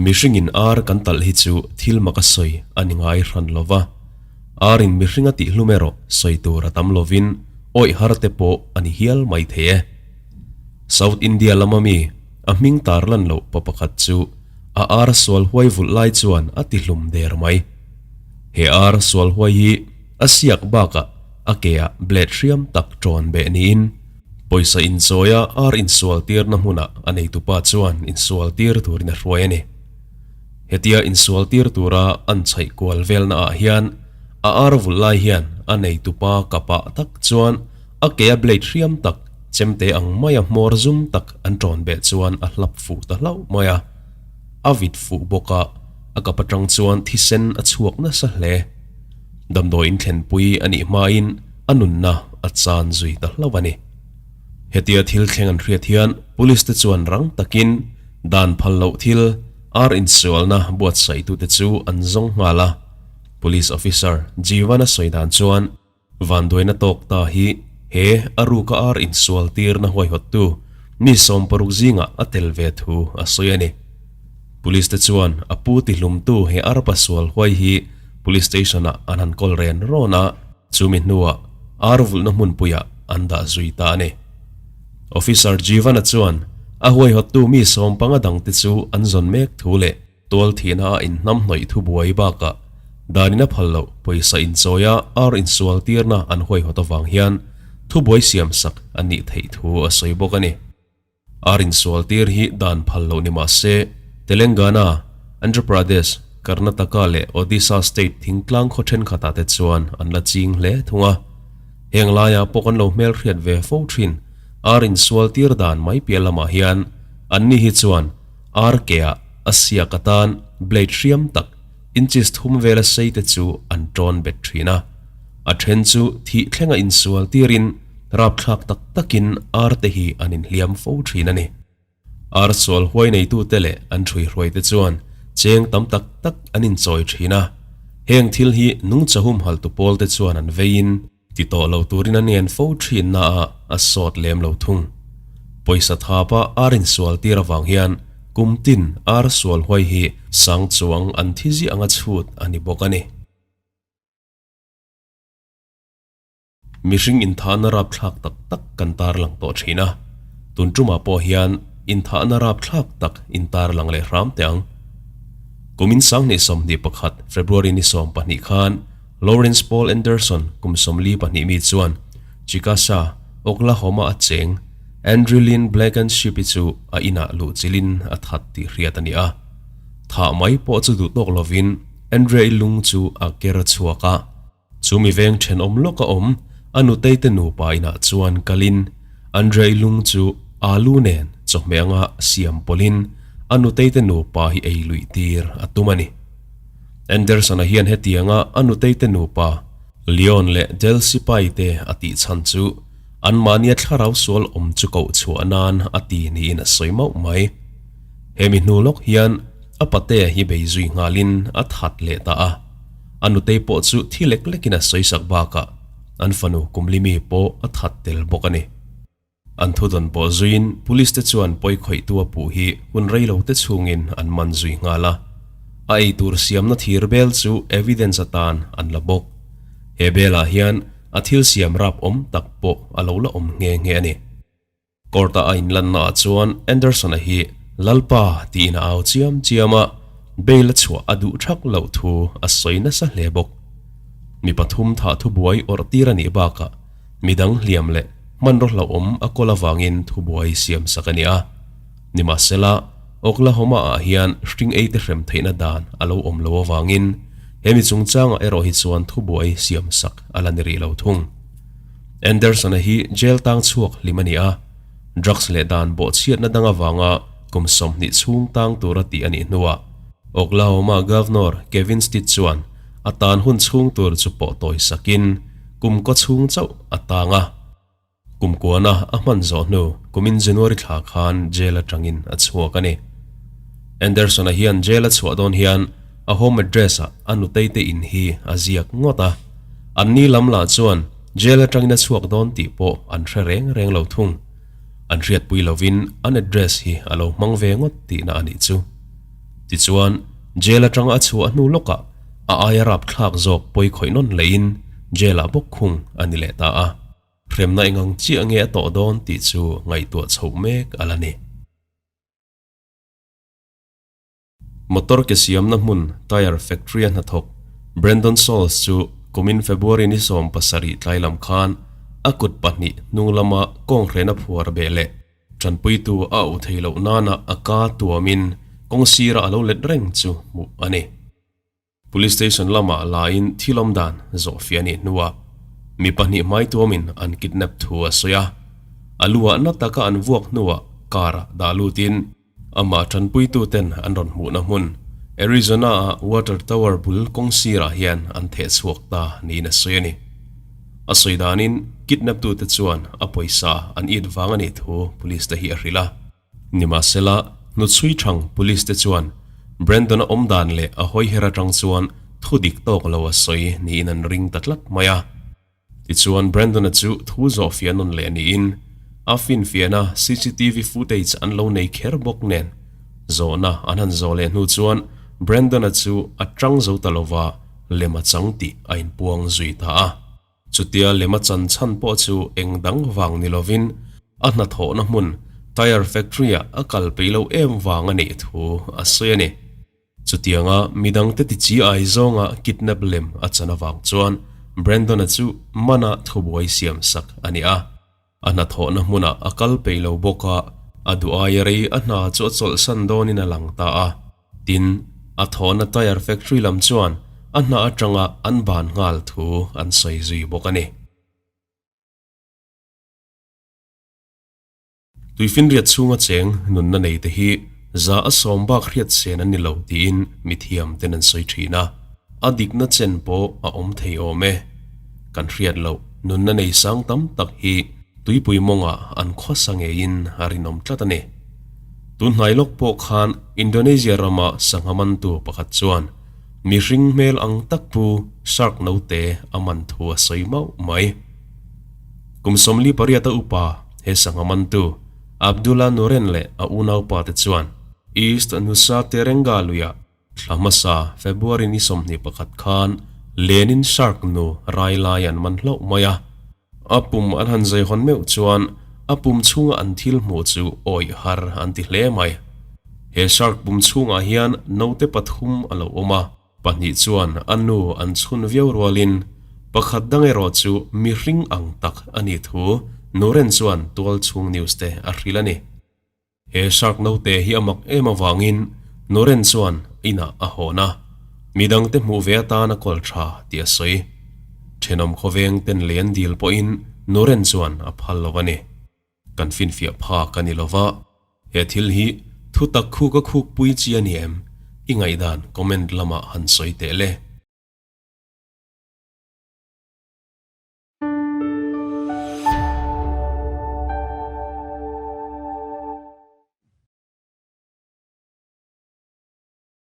Mihringin ar kan talh hi chu thil mak a sawi a ni ngai hran lo va, arin mihring a tihhlum erawh sawi tur a tam lovin awih har te pawh a ni hial mai thei e. South India lama mi a hming tar lan loh pa pakhat chu a ar sual huai vulh lai chuan a tihlum der mai. He ar sual huai hi a siak bakah a keah blade hriam tak ṭawn beh niin pawisa inchawia ar insual tirna hmunah a neitupa chuan insual tir turin a hruai a ni. Hetia insual tir tura an chhaih kual velna ah hian a ar vulh lai hian a neitupa kapah tak chuan a kea blade hriam tak chemte ang maia hmawr zum tak an ṭawn beh chuan a hlap fuh ta hlauh mai a. A vit fuh bawk a, a kap aṭang chuan thisen a chhuak nasa hle. Damdawi inthlenpui a nih hmain a nunna a chan zui ta hlauh a ni. Hetia thil thleng an hriat hian Police te chuan rang takin dan phal loh thil ar insualna buatsaihtute chu an zawng nghal a. Police officer Jeevan-a sawi dan chuan Vanduaina tawk ta hi he a ruka ar insual tirna huaihawttu mi 60 zingah a tel ve thu a sawi a ni. Police te chuan a pu tihlumtu he arpa sual huai hi Police Station-ah an han kawl ren rawn a, chumi hnuah ar vulhna hmunpuiah an dah zui ta a ni. Officer Jeevan-a chuan a huaihawttu mi 15 dangte chu an zawn mek thu leh Tual thihna a inhnam hnawih thubuai bakah danin a phal loh pawisa inchawia ar insual tirna an huaihawt avang hian thubuai siamsak a nih theih thu a sawi bawk a ni. Ar insual tir hi dan phal loh ni mah se, Telangana, Andhra Pradesh, Karnataka leh Odisha state thingtlang khaw thenkhatah te chuan an la ching hle thung a. Heng laiah pawh kan lo hmelhriat ve fo thin ar insual tir dan mai piah lamah hian anni hi chuan Ar keah a siak atan blade hriam tak inches thum vela sei te chu an tawn bet thin a. A then chu thih thlenga insual tirin rapthlak tak takin ar te hi an inhliam fo thin a ni. Ar sual huai neitute leh an ṭhuihruai te chuan cheng tam tak tak an inchawi thin a. Heng thil hi nungcha humhaltu pawl te chuan an veiin Ti tawh lo turin a ngen fo thin na a, a sawt lem lo thung. Pawisa thapa ar insual tir avang hian kum tin ar sual huai hi sang chuang an thi ziah anga chhut a ni bawk a ni. Mihring inthahna rapthlak tak tak kan tarlang tawh thin a, tun tumah pawh hian inthahna rapthlak tak intarlang leh hram teh ang. Kumin 2021 February ni 12 khan Lawrence Paul Anderson, kum 42 mi chuan Chickasaw, Oklahoma a cheng Andrew Lynn Blankenship-i chu a inah luh chilhin a that tih hriat a ni a. Thah mai pawh chu duh tawk lovin Andrea-i lung chu a ker chhuak a. Chu mi veng thenawm lawka awm a nuteite nupa inah chuan kalin Andrea-i lung chu alu nen chawhmeh anga siam pawlhin a nuteite nupa hi ei luih tir a tum a ni. Anderson-a hian hetianga a nuteite nupa Leon leh Delcy Pai te a tih chhan chu anmahnia thlarau sual awm chu koh chhuah nan a ti niin a sawi mauh mai. Hemi hnu lawk hian a patea hi bei zui nghalin a that leh ta a, a nutei pawh chu thi lek lekin a sawisak bakah an fanu Kumlimi pawh a that tel bawk a ni. An thudawn pawh zuiin Police te chuan pawikhawihtu a puh hi hun rei lo te chhungin an man zui nghal a. A eitur siamna thir bel chu evidence atan an la bawk. He belah hian a thil siam rap awm tak pawh a lo la awm nghe nghe a ni. Court-a a inlanna ah chuan Anderson-a hi Lalpa tiin a au chiam chiam a, bail a chhuah a duh thak loh thu a sawi nasa hle bawk. Mi pathum thah thubuai awrh tir a nih bakah Midang hliam leh hmanraw hlauhawm a kawl avangin thubuai siam sak a ni a. Nimahsela, Oklahoma-ah hian hring eite hrem theihna dan a lo awm lo avangin he mi chungchangah erawh hi chuan thubuai siam sak a la ni rih lo thung. Anderson-a hi jail tang chhuak hlim a ni a, drugs leh dan bawhchhiatna dang avanga kum 20 chhung tang tura tih a nih hnuah Oklahoma Governor Kevin Stitt chuan a tan hun chhung tur chu pawh tawi sakin Kum kaw chhung chauh a tang a, kum kuana a hman zawh hnu kumin January thla khan jail atangin a chhuak a ni. Anderson-a hian jail a chhuah dawn hian a home address-ah a nuteite in hi a ziak ngawt a, anni lam lah chuan jail atangin a chhuak dawn tih pawh an hre reng reng lo thung. An hriatpui lovin an address hi a lo hmang ve ngawt tihna a nih chu. Tichuan, jail atanga a chhuah hnu lawkah a aia rapthlak zawk pawi khawih nawn leiin jail-ah bawk khung a ni leh ta a. Hremna engang chiah nge a tawh dawn tih chu ngaihtuah chhoh mek a la ni. Motor ke siamna hmun tyre factory-a hnathawk Brandon Souls chu kumin February ni 17 tlai lam khan a kut pahnih hnung lama kawnghrena phuar beh leh tanpuitu a auh thei loh nana a ka tuamin kawng sira a lo let reng chu hmuh a ni. Police station lamah laiin thil awm dan zawhfiah a nih hnuah mi pahnih hmai tuamin an kidnap thu a sawi a, a luah na taka an vuak hnuah car-ah dah lutin amah tanpuituten an rawn hmuhna hmun Arizona-a Water Tower bul kawng sirah hian an theh chhuak ta niin a sawi a ni. A sawi danin kidnap-tute chuan a pawisa an it vang a nih thu police te hi a hrilh a. Nimahsela, hnuchhui thang Police te chuan Brandon-a awm dan leh a hawiher atang chuan thu dik tawk lo a sawi niin an ring ta tlat mai a. Tichuan Brandon-a chu thu zawhfiah nawn leh niin a finfiahna cctv footage an lo nei kher bawk nen zawhna an han zawh leh hnu chuan Brandon-a chu a tang zo ta lova lem a chang tih a inpuang zui ta a. Chutia lema chan chhan pawh chu eng dang vang ni lovin a hnathawhna hmun tyre factory-ah a kal peih lo em vang a nih thu a sawi a ni. Chutianga midangte ti chi ai zawnga kidnap lem a chan avang chuan Brandon-a chu mana thubuai siam sak a ni a. A hnathawhna hmunah a kal peih lo bawk a, a duh aia rei a hna chu a chawlhsan dawnin a lang ta a. Tin, a thawhna tyre factory lam chuan a hna atanga an ban nghal thu an sawi zui bawk a ni. Tuifinriat chhunga cheng nunna nei te hi za a sawm bak hriat sen an ni lo tiin mithiam ten an sawi thin a, a dikna chen pawh a awm thei awm e. Kan hriat loh nunna nei sang tam tak hi tuipui mawngah an khawsa ngeiin a rinawm tlat a ni. Tun hnai lawk pawh khan Indonesia rama sangha mantu pakhat chuan mihring hmel ang tak pu shark note a man thu a sawi mauh mai. Kum 48 a upa he sangha mantu Abdullah Nuren leh a unaupa te chuan East Nusa Terengganu luiah Thla hmasa February ni 21 khan Lenin shark nu rai lai an man hlauh mai a. A pum an han zai hawn meuh chuan a pum chhunga an thil hmuh chu awih har an ti hle mai. He shark pum chhungah hian naute pathum a lo awm a, pahnih chuan a nu an chhun viau rualin pakhat dang erawh chu mihring ang tak a nih thu Nuren chuan tualchhung news te a hrilh a ni. He shark naute hi a mak em avangin Nuren chuan inah a hawn a, midangte hmuh ve atan a kawl tha tih a sawi. Thenawm khawveng ten lei an dil pawhin Nuren chuan a phal lo a ni. Kan finfiah phak a ni lova, he thil hi thu tak khuk a khuk pui chi a ni em? I ngaihdan comment lamah han sawi teh le.